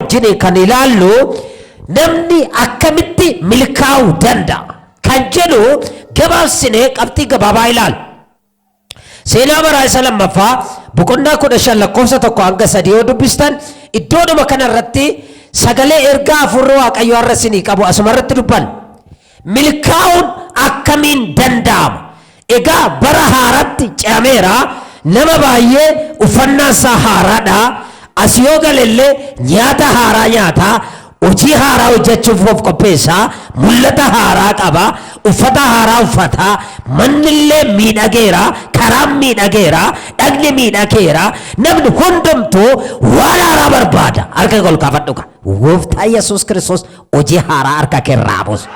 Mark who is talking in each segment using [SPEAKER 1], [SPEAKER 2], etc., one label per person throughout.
[SPEAKER 1] Wajjin kan ilaallu namni akkamitti milkaa'uu danda'a kan jedhu gabaabsinee qabxii gabaabaa ilaalla. Seenaa baraa isa lammaffaa boqonnaa 15 lakkoofsa 1 hanga 3 yoo dubbistan, iddoodhuma kanarratti sagalee ergaa hafuurri Waaqayyoo har'a isinii qabu asuma irratti dubbanna. Milkaa'uun akkamiin danda'ama? Egaa bara haaratti ce'ameera. Nama baay'ee uffannaan isaa haaraadha. As yoo galellee nyaata haaraa nyaata. Hojii haaraa hojjechuuf of qopheessa. Mul'ata haaraa qaba. Uffata haaraa uffata. Mannillee miidhageera. Karaan miidhageera. Dhagni miidhageera. Namni hundumtuu waan haaraa barbaada. Harka kee ol kaafadhu kaa. Gooftaa Yesuus Kiristoos hojii haaraa harka kee irraa buusa.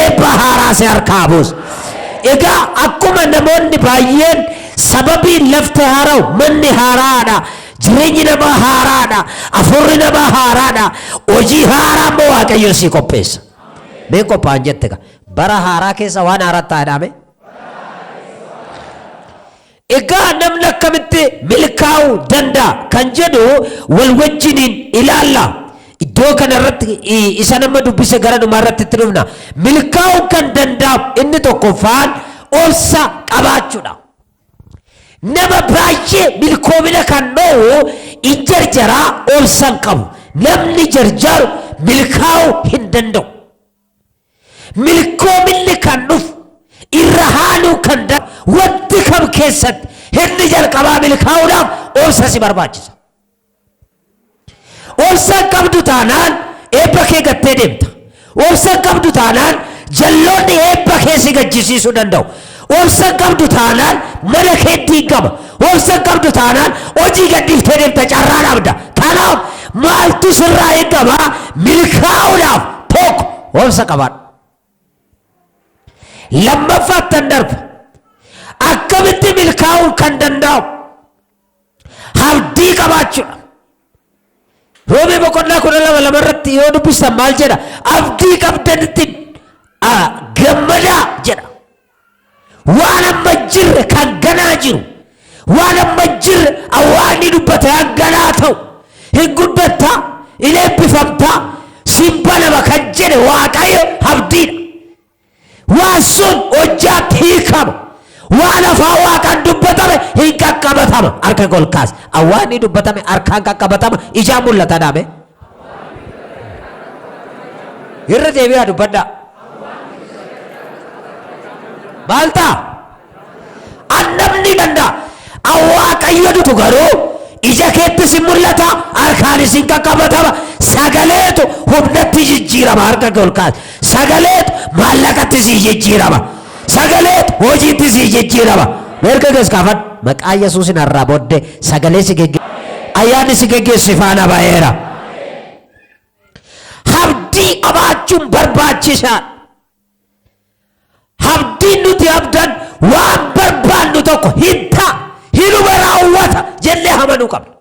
[SPEAKER 1] Eebba haaraa si harkaa buusa. Egaa akkuma namoonni baay'een sababii lafti haara'u, manni haaraadha, jireenyi namaa haaraadha, hafuurri namaa haaraadha, hojii haaraa immoo Waaqayyo sii qopheessa. Mee qophaa'an jette gaa. Bara haaraa keessa waan haaraa taa'edhaame. Egaa namni akkamitti milkaa'uu danda'a kan jedhu wal wajjiniin ilaalla. Iddoo kana irratti isa nama dubbise gara dhumaa irratti itti dhufna. Milkaa'uu kan danda'amu inni tokkoffaan obsa qabaachuudha. Nama baay'ee milkoomina kan dhoowwu in jarjaraa, obsa hin qabu. Namni jarjaru milkaa'uu hin danda'u. Milkoominni kan dhufu, irra haaluu kan danda'u, wanti kam keessatti inni jalqabaa milkaa'uudhaaf obsa si barbaachisa. Obsa hin qabdu taanaan eebba kee gattee deemta. Obsa hin qabdu taanaan jalloonni eebba kee si gajjisiisuu danda'u. Obsa hin qabdu taanaan mana kee diigama. Obsa hin qabdu taanaan hojii gadhiiftee deemta, carraa dhabda. Kanaaf maaltu sirraa eegama? Milkaa'uudhaaf tokko obsa qabaadhu. Lammaffaattan darba. Akkamitti milkaa'uun kan danda'amu? Abdii qabaachuudha. Roomee boqonnaa 12:2 irratti yoo dubbistan maal jedha? Abdii qabdanitti gammadaa jedha. Waan amma jirre kan ganaa jiru, waan amma jirre awwaanni dubbate hanganaa ta'u, hin guddattaa, hin eebbifamtaa, sin banama kan jedhe Waaqayyo abdiidha. Waan sun hojjaatti hiikama. Waan afaan Waaqaan dubbatame hin qaqqabatama. Harka ol kaas. Awwaanni dubbatame harkaan qaqqabatama, ijaan mul'ata dhaame. Irra deebi'aa dubbadhaa. Maal ta'a? Annabni danda'a. Waaqayyo dutu garuu ija keettis hin mul'ata, harkaanis hin qaqqabatama. Sagaleetu humnatti jijjiirama, harka kee ol kaasi. Sagaleetu maallaqatti si jijjiirama. Sagaleetu hojiitti si jijjiirama. Harka kees kaafadhu. Maqaa Yesuusin har'aa booddee sagalee si geggeessu. Ayyaanni si geggeessu si faana ba'eera. Abdii qabaachuun barbaachisaadha. Abdiin nuti abdan waan barbaannu tokko hin ta'a, hinuma raawwata jennee amanuu qabna.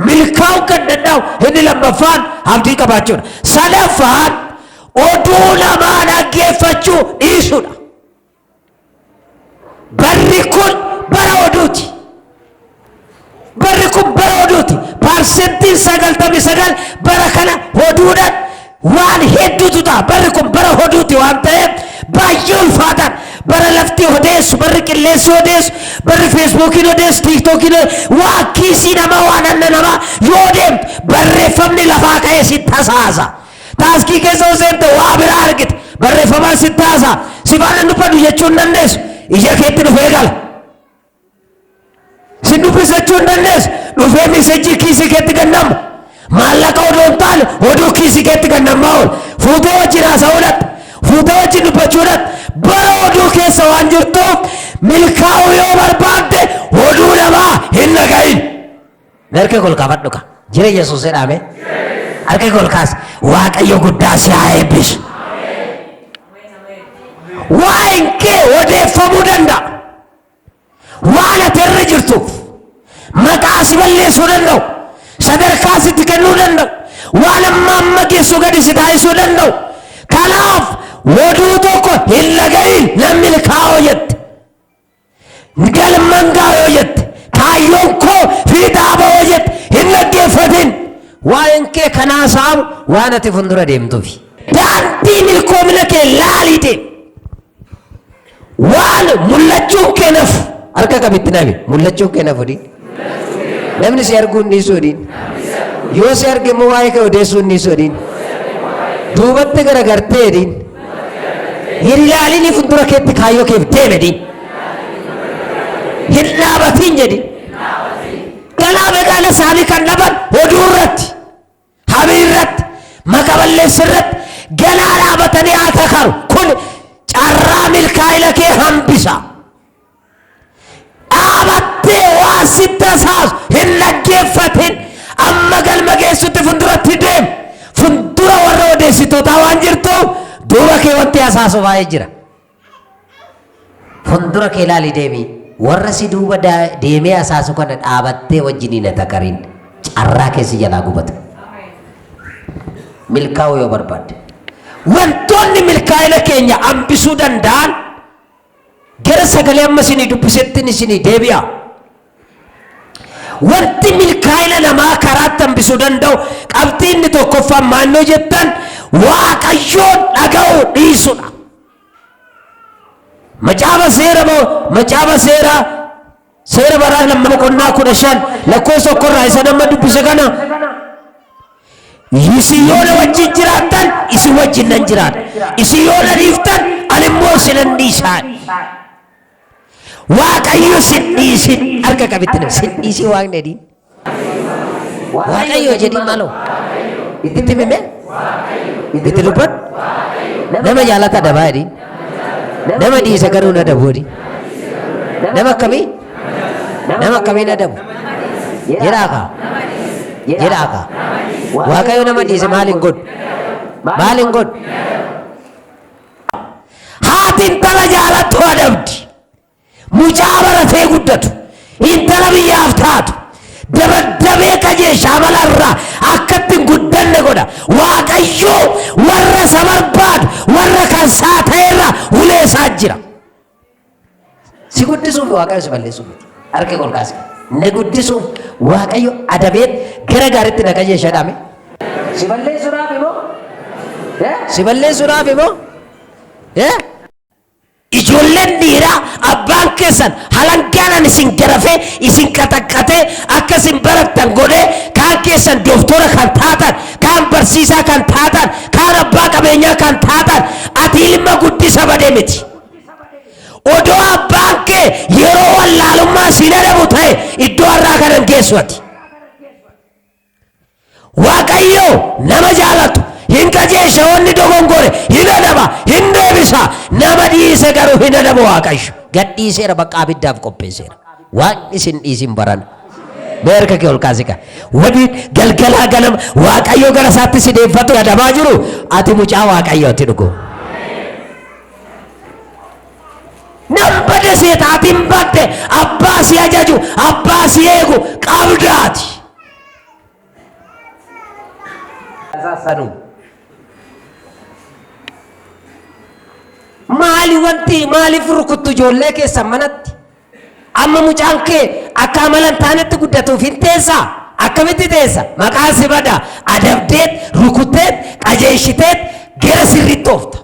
[SPEAKER 1] Milkaa'uu kan danda'u inni lammaffaan abdii qabaachuudha. Sadaffaan oduu namaa dhaggeeffachuu dhiisuudha. Barri kun bara oduuti. Barri kun bara oduuti. 99% bara kana oduudhaan waan hedduutu ta'a. Barri kun bara oduuti waan ta'eef baay'ee ulfaataadha. Bara lafti odeessu, barri qilleensi odeessu, barri feesbuukiin odeessu, tiiktookiin odeessu, waan kiisii namaa, waan hanna namaa yoo deemtu barreeffamni lafaa ka'ee si tasaasa. Taaskii keessa yoo seente waa biraa argita. Barreeffamaan sitti haasa'a. Si faana hin dubbadhu jechuu hin dandeessu. Ija keetti dhufee gala. Si dubbisachuu hin dandeessu. Dhufee misejjii kiisii keetti gannama. Maallaqa odoo hin taane oduu kiisii keetti gannamaa oola. Fuutee wajjin haasa'uu dhatta. Fuutee wajjin dubbachuu dhatta. Bara oduu keessa waan jirtuuf milkaa'uu yoo barbaadde oduu namaa hin dhagahin. Harka kee ol kaafadhu ka. Jira Yesuus jedhame. Harka kee ol kaasi. Waaqayyo guddaa si haa eebbisu. Waa'een kee odeeffamuu danda'a. Waan ati irra jirtuuf maqaa si balleessuu danda'u. Sadarkaa sitti kennuu danda'u. Waan amma amma geessu gadi si taasisuu danda'u. Kanaaf oduu tokko hin dhagahin. Nan milkaa'oo jette, galman ga'a yoo jette, kaayyoon koo fiixaa ba'oo jette, hin dhaggeeffatin. Waa'een kee kanaa saamu waan ati fuuldura deemtuufi. Daandii milkoomina kee laalii deemi. Waan mul'achuun kee nafu harka qabitti nami mul'achuun kee nafu diin. Namni si arguu hin dhiisuu diin. Yoo si arge immoo waa'ee kee odeessuu hin dhiisuu diin. Duubatti garagartee diin. Hin ilaalini, fuuldura keetti kaayyoo keef deeme diin. Hin dhaabatiin jedhi. Galaa meeqaan isaanii kan dhaban oduu irratti, hamii irratti, maqa balleessi irratti galaa dhaabatanii haa takaru. Kun carraa milkaa'ina kee hambisa. Dhaabattee waan sitti hasaasu hin dhaggeeffatin. Amma galma geessutti fuulduratti deem. Fuuldura warra odeessitootaa waan jirtuuf duuba kee wanti hasaasu baay'ee jira. Fuuldura kee ilaali deemi. Warra si duuba deemee hasaasu kana dhaabattee wajjin hin takarin. Carraa keessi jalaa gubata. Milkaa'uu yoo barbaadde. Wantoonni milkaa'ina keenya hambisuu danda'an, gara sagalee amma isinii dubbisettiin isinii deebi'a. Wanti milkaa'ina namaa karaatti hambisuu danda'u qabxii inni tokkoffaan maannoo jettan, Waaqayyoon dhaga'uu dhiisudha. Macaafa seera macaafa seera seera baraa 2 boqonnaa 15 lakkoofsa 1rraa isa nama dubbise kana, "Isin yoo na wajjin jiraattan, isin wajjin nan jiraadha. Isin yoo na dhiiftan, ani immoo isinan dhiisaa." Waaqayyo sin dhiisin. Harka qabitti nama sin dhiisin Waaqni jedhiin. Waaqayyo jedhiin maaloo. Itti himime, itti dubbadhu. Nama jaalata adabaa jedhiin. Nama dhiisa garuu na adabu jedhiin. Nama akkamii? Nama akkamii na adabu? Jedhaa kaa. Jedhaa kaa. Waaqayyo nama dhiise maal hin godhu? Maal hin godhu? Haati intala jaalattu adabdi. Mucaa baratee guddatu, intala biyyaaf taatu, dabaddabee qajeesha, amala irraa akka itti hin guddanne godha. Waaqayyo warra isa barbaadu, warra kan isaa ta'e irra ulee isaa jira. Si guddisuuf Waaqayyo, si balleessuuf miti. Harka ol kaase. Na guddisuuf Waaqayyo adabeet gara gaariitti na qajeesha dhaame. Si balleessuudhaaf immoo? Si balleessuudhaaf immoo? Ijoolleen dhiiraa, abbaan keessan halangaadhaan isin garafee, isin qaxaqqatee, akka isin barattan godhee, kaan keessan dooktora kan taatan, kaan barsiisaa kan taatan, kaan abbaa qabeenyaa kan taatan, ati ilma guddisa badee miti. Odoo abbaan kee yeroo wallaalummaa siin adabu ta'e, iddoo har'aa kana hin geessu ati. Waaqayyo nama jaalatu hin qajeesha, wanni dogongore hin adaba, hin deebisa. Nama dhiise garuu hin adabu Waaqayyo. Gad dhiiseera, bakka abiddaaf qopheesseera. Waaqni isin dhiisin barana. Mee harka kee ol kaasi ka. Wani galgalaa ganama Waaqayyo gara isaatti si deeffatu adabaa jiru, ati mucaa Waaqayyooti dhugu. Nan bade seeta, ati hin badde. Abbaa si ajaju, abbaa si eegu qabdaati. Sanuu. Maali wanti maaliif rukuttu ijoollee keessan manatti? Amma mucaan kee akka amala hin taanetti guddatuuf hin teessaa? Akkamitti teessa? Maqaan si bada. Adabdeet, rukutteet, qajeeshiteet gara sirriitti oofta.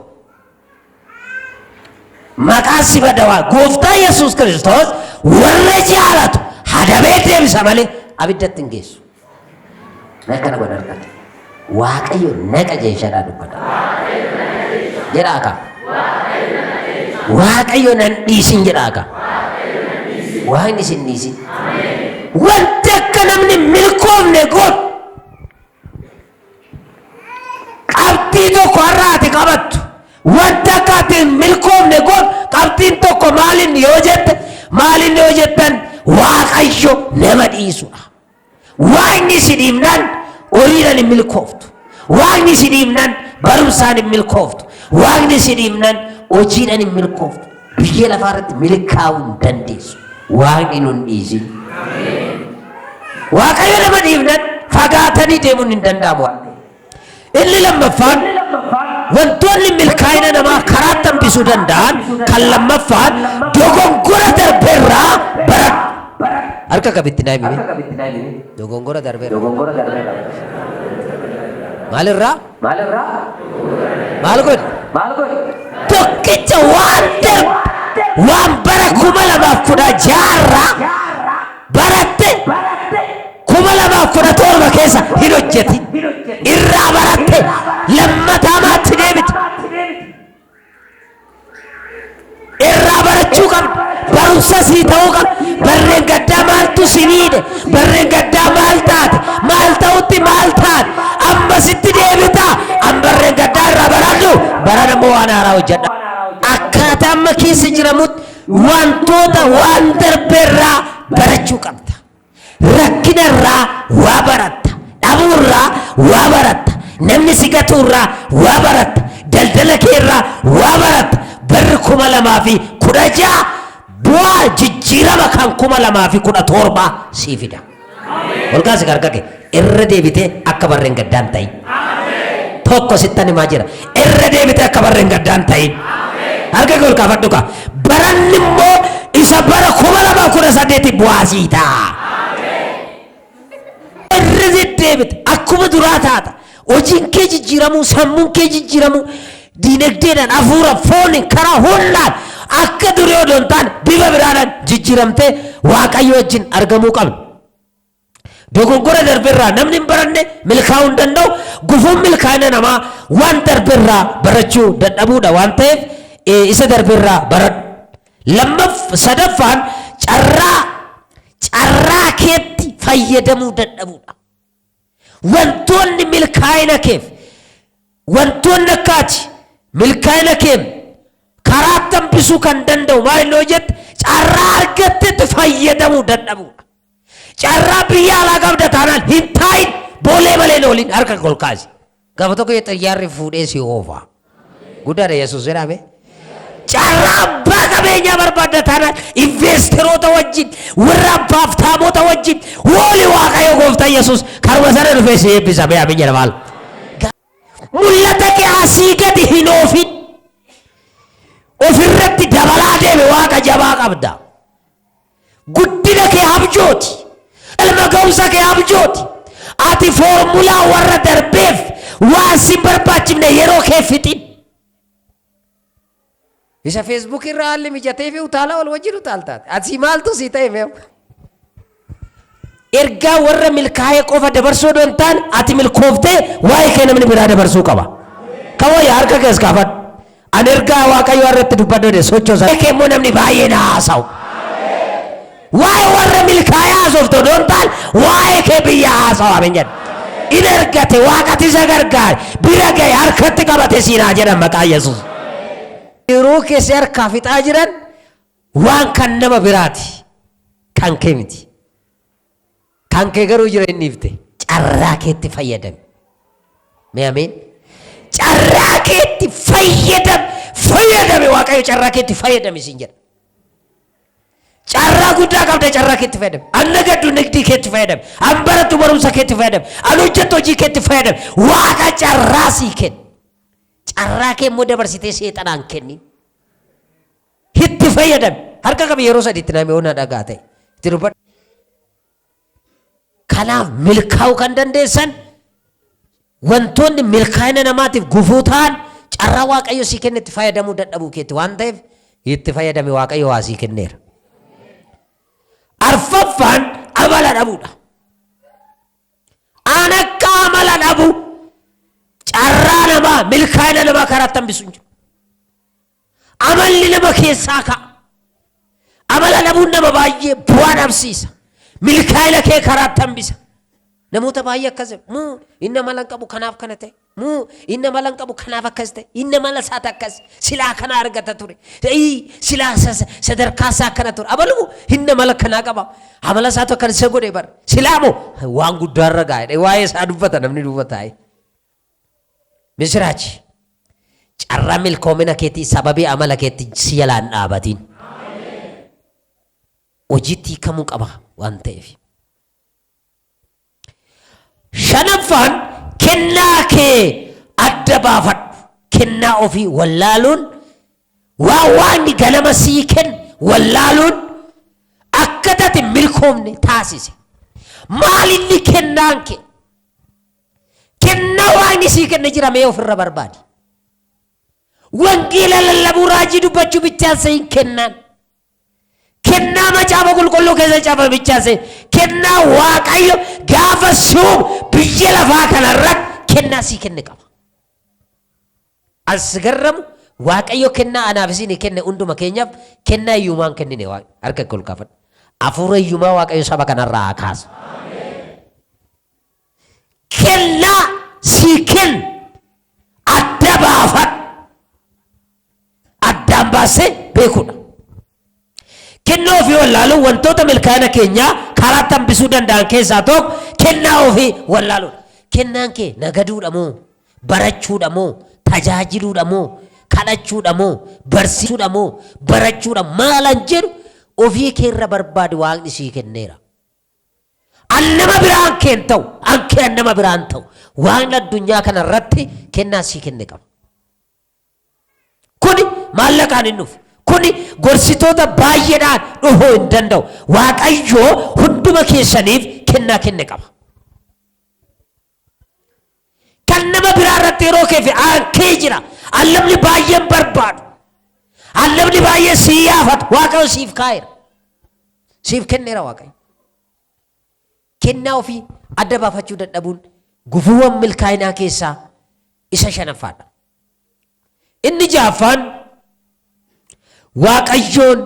[SPEAKER 1] Maqaan si bada waa Gooftaa Yesuus Kiristoos warra jaalatu adabee deebisa malee abiddatti hin geessu. Akkana godha harkatti. Waaqayyo na qajeelchadhaa dubbata. Jedhaa kaa. Waaqayyo nan dhiisin jedhaa kaa. Waaqni isin dhiisin. Wanti akka namni milkoofne godhu qabxii tokko har'a ati qabattu. Wanti akka ati hin milkoofne godhu qabxiin tokko maalin yoo jette, maalin yoo jettan, Waaqayyo nama dhiisudha. Waaqni si dhiifnaan horiidhaan hin milkooftu. Waaqni si dhiifnaan barumsaan hin milkooftu. Waaqni si dhiifnaan hojiidhaan hin milkooftu. Biyya lafaa irratti milkaa'uu hin dandeessu. Waaqni nun dhiisin. Waaqayyo nama dhiifnaan fagaatanii deemuun hin danda'amu waan ta'eef. Inni lammaffaan Wantoonni milkaa'ina namaa karaatti hambisuu danda'an kan lammaffaan dogongora darbeerraa baradhu. Harka qabitti naa himi. Dogongora darbeerraa. Maalirraa? Maal godhi? Tokkicha waan darbe waan bara 2016rraa baratte 2017 keessa hin hojjetin. Irraa baratte lammataa maatti deebite. Irraa barachuu qabda. Barumsa sii ta'uu qabda. Barreen gaddaa maaltu si miidhe? Barreen gaddaa maal taate? Maal ta'utti maal taate? Amma sitti deebita. An barreen gaddaa irraa baradhu. Baran ammoo waan haaraa hojjedha. Akkaataa amma keessa jiramutti wantoota waan darbeerraa barachuu qabda. Rakkina irraa waa baratta. Dhabuu irraa waa baratta. Namni si gatuu irraa waa baratta. Daldala kee irraa waa baratta. Barri 2016 bu'aa jijjiirama kan 2017 sii fida. Ol kaasi harka kee. Irra deebitee akka barreen gaddaan ta'in. Tokko sittan himaa jira. Irra deebitee akka barreen gaddaan ta'in. Harka kee ol kaafadhu kaa. Baranni immoo isa bara 2018 bu'aa sii ta'a. Irra deddeebite akkuma duraa taata. Hojiin kee jijjiiramuu, sammuun kee jijjiiramuu, diinagdeedhaan, hafuura, fooniin, karaa hundaan akka durii odoo hin taane bifa biraadhaan jijjiiramtee Waaqayyo wajjin argamuu qabna. Dogongora darberraa namni hin baranne milkaa'uu hin danda'u. Gufuun milkaa'ina namaa waan darberraa barachuu dadhabuudha waan ta'eef isa darberraa baradhu. Lammaff sadaffaan carraa carraa keetti fayyadamuu dadhabuudha. Wantoonni milkaa'ina keef wantoonni akka ati milkaa'ina kee karaatti hambisuu kan danda'u maal inni hojjette carraa argattetti fayyadamuu dadhabuudha. Carraa biyya alaa qabda taanaan hin taa'in boolee malee hin oolin harka ol kaasi. Gaafa tokko xiyyaarri fuudhee si oofa. Guddaadha Yesuus jedhame. Carraa abbaa qabeenyaa barbaadda taanaan investeroota wajjin warra abbaaf taamota wajjin wooli Waaqayyo gooftaa Yesuus karuma sana dhufee si eebbisa mee amiin jedha maal. Mul'ata kee asii gadi hin oofin. Ofirratti dabalaa deeme Waaqa jabaa qabda. Guddina kee abjooti. Galma ga'umsa kee abjooti. Ati foormulaa warra darbeef waan si barbaachifne yeroo kee fixin. Isa Facebook irra haalli mijatee fi utaalaa ol wajjin utaaltaate. Asii maaltu sii ta'e mee? Ergaa warra milkaa'ee qofa dabarsuu odoo hin taane ati milkooftee waa'ee kee namni biraa dabarsuu qaba. Kan wayya harka kees kaafadhu. Ani ergaa Waaqayyoo irratti dubbadhu jedhe sochoosa. Kee immoo namni baay'ee na haasa'u. Waa'ee warra milkaa'ee haasoftu odoo hin taane waa'ee kee biyya haasa'u amin jedha. In ergate waaqati isa gargaare bira ga'e harkatti qabate siinaa jedhan maqaa Yesuus. Yeroo keessa harkaa fixaa jiran waan kan nama biraati. Kan kee miti. Kan kee garuu jira inni ifte. Carraa keetti fayyadami. Mee ameen. Carraa keetti fayyadami. Fayyadami Waaqayyo carraa keetti fayyadami siin jedha. Carraa guddaa qabda carraa keetti fayyadami. An nagaddu nigdii keetti fayyadami. An barattu barumsa keetti fayyadami. An hojjettu hojii keetti fayyadami. Waaqa carraa sii kenna. Carraa kee immoo dabarsitee seexanaan kenni. Itti fayyadami. Harka qabi yeroo sadiitti namni yoo na dhagaa ta'e. Itti dubbadhu. Kanaaf milkaa'uu kan dandeessan wantoonni milkaa'ina namaatiif gufuu ta'an carraa Waaqayyo sii kenne itti fayyadamuu dadhabuu keetti waan ta'eef itti fayyadami Waaqayyo waa sii kenneera. Arfaffaan amala dhabuudha. An akka amala dhabu carraa namaa milkaa'ina namaa karaatti hambisu hin jiru. Amalli nama keessaa ka'a. Amala dhabuun nama baay'ee bu'aa dhabsiisa. Milkaa'ina kee karaatti hambisa. Namoota baay'ee akkas jedhu. Muu inni amala hin qabu kanaaf kana ta'e. Muu inni amala hin qabu kanaaf akkas ta'e. Inni amala isaati akkas. Silaa kana argata ture. Ii silaa sadarkaa isaa akkana ture. Abalu inni amala kanaa qaba. Amala isaatu akkana isa godhe bara. Silaa moo waan guddaarra gaa'e. Waa'ee isaa dubbata namni duuba taa'e. Misiraachi. Carraa milkoomina keetii sababii amala keetti si jalaa hin dhaabatin. Hojiitti hiikamuu qaba waan ta'eef. Shanaffaan kennaa kee adda baafadhu. Kennaa ofii wallaaluun, waan Waaqni ganama sii kenne wallaaluun akka ati milkoomne taasise. Maal inni kennaan kee? Kennaa Waaqni sii kenne jira, mee ofirra barbaadi. Wangeela lallabuu, raajii dubbachuu bichaan hin kennaan. Kennaa Macaafa Qulqulluu keessa caafame bichaan se'in. Kennaa Waaqayyo gaafa si uumu biyya lafaa kanarratti kennaa sii kenne qaba. As garramu Waaqayyo kennaa anaaf isin kenne, hunduma keenyaaf kennaa hiyyumaa hin kennine. Harka ol kaafadhu. Hafuura hiyyumaa Waaqayyo saba kanarraa haa kaasu. Kennaa sii kenne adda baafadhu. Addaan baasee beekuudha. Kennaa ofii wallaaluun wantoota milkaa'ina keenyaa karaatti hambisuu danda'an keessaa tokko kennaa ofii wallaaluudha. Kennaan kee nagaduudha moo, barachuudha moo, tajaajiluudha moo, kadhachuudha moo, barsiisuudha moo, barachuudha maalan jedhu ofii keerra barbaadu, Waaqni sii kenneera. An nama biraan keen ta'u, an kee an nama biraan ta'u, Waaqni addunyaa kana irratti kennaa sii kenne qaba. Kuni maallaqaan hin dhufu. Kuni gorsitoota baay'eedhaan dhufuu hin danda'u. Waaqayyoo hunduma keessaniif kennaa kenne qaba. Kan nama biraa irratti yeroo kee fi kee jira. An namni baay'een barbaadu. An namni baay'een sii yaafatu. Waaqayyo siif kaa'eera. Siif kenneera Waaqayyo. Kennaa ofii adda baafachuu dadhabuun gufuuwwan milkaa'inaa keessaa isa shanaffaadha. Inni ja'affaan Waaqayyoon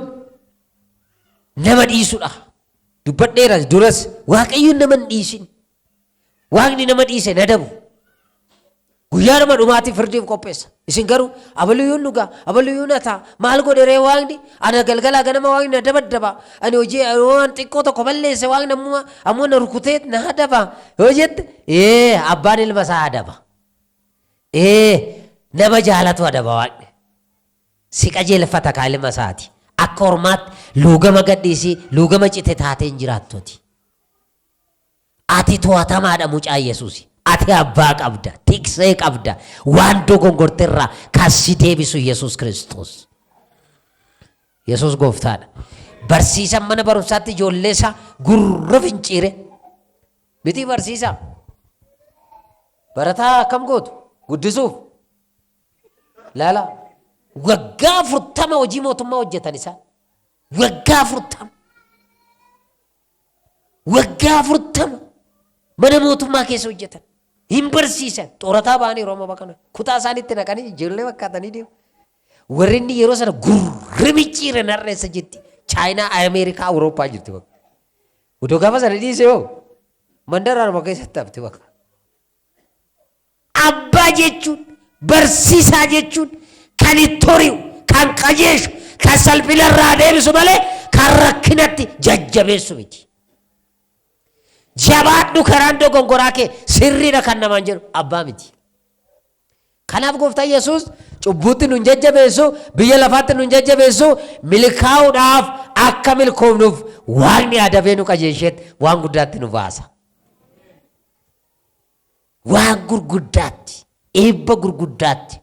[SPEAKER 1] nama dhiisudha. Dubbadheera duras, Waaqayyoon nama hin dhiisin. Waaqni nama dhiise na dabu. Guyyaa nama dhumaatiif firdiif qopheessa. Isin garuu abaluyyuun dhugaa, abaluyyuun hataa, maal godhe ree Waaqni? Ana galgalaa ganama Waaqni na dabaddaba. Ani hojii waan xiqqoo tokko balleesse, Waaqni ammoo na rukutee na adaba. Yoo jette, ee, abbaan ilma isaa adaba. Ee, nama jaalatu adaba Waaqni. Si qajeelfata kaa ilma isaati. Akka ormaatti luugama gadhiisii, luugama cite taatee hin jiraattuti. Ati to'atamaadha, mucaa Yesuusi. Ati abbaa qabda, tiksee qabda, waan dogongorterraa kan si deebisu Yesuus Kiristoos. Yesuus gooftaadha. Barsiisaan mana barumsaatti ijoollee isaa gurra finciire. Miti barsiisaa. Barataa akkam gootu? Guddisuuf. Laala. Waggaa 40 hojii mootummaa hojjetan isaan. Waggaa 40. Waggaa 40 mana mootummaa keessa hojjetan. Hin barsiisan. Xoorataa ba'anii yeroo ammaa kana kutaa isaaniitti naqanii ijoollee fakkaatanii deemu. Warri inni yeroo sana gurri micciire narreessa jetti. Chaayinaa, Ameerikaa, Awurooppaa jirti bakka. Odoo gaafa sana dhiise hoo, mandaraanuma keessatti hafti bakka. Abbaa jechuun, barsiisaa jechuun kan itti hori'u, kan qajeeshu, kan salphinarraa deebisu malee kan rakkinatti jajjabeessu miti. Jabaadhu, karaan dogongoraa kee sirriidha kan namaan jedhu abbaa miti. Kanaaf gooftaan Yesuus cubbuutti nun jajjabeessu, biyya lafaatti nun jajjabeessu, milkaa'uudhaaf akka milkoofnuuf Waaqni adabee nu qajeesheetti waan guddaatti nu baasa. Waan gurguddaatti, eebba gurguddaatti.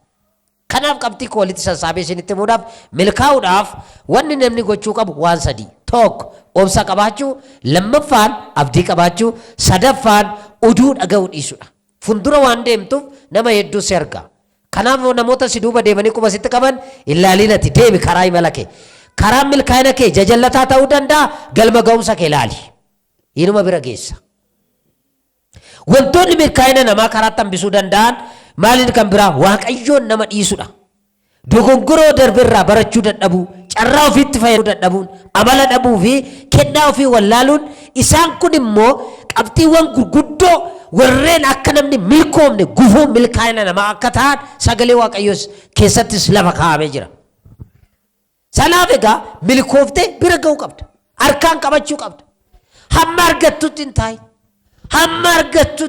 [SPEAKER 1] Kanaaf qabxii koo walitti sassaabee isinitti himuudhaaf, milkaa'uudhaaf wanni namni gochuu qabu waan sadii. Tokko, obsa qabaachuu, lammaffaan abdii qabaachuu, sadaffaan oduu dhaga'uu dhiisudha. Fuuldura waan deemtuuf nama hedduu si arga. Kanaaf namoota si duuba deemanii quba sitti qaban ilaalin, ati deemi karaa imala kee. Karaan milkaa'ina kee jajallataa ta'uu danda'a, galma ga'umsa kee ilaali. Inuma bira geessa. Wantoonni milkaa'ina namaa karaatti hambisuu danda'an maaliin kan biraa? Waaqayyoon nama dhiisudha. Dogongoroo darberraa barachuu dadhabuu, carraa ofiitti fayyadamuu dadhabuun, amala dhabuu fi kennaa ofii wallaaluun, isaan kun immoo qabxiiwwan gurguddoo warreen akka namni milkoomne gufuu milkaa'ina namaa akka ta'an sagalee Waaqayyoo keessattis lafa kaa'amee jira. Sanaaf egaa milkooftee bira ga'uu qabda. Harkaan qabachuu qabda. Hamma argattutti hin taa'in. Hamma argattutti.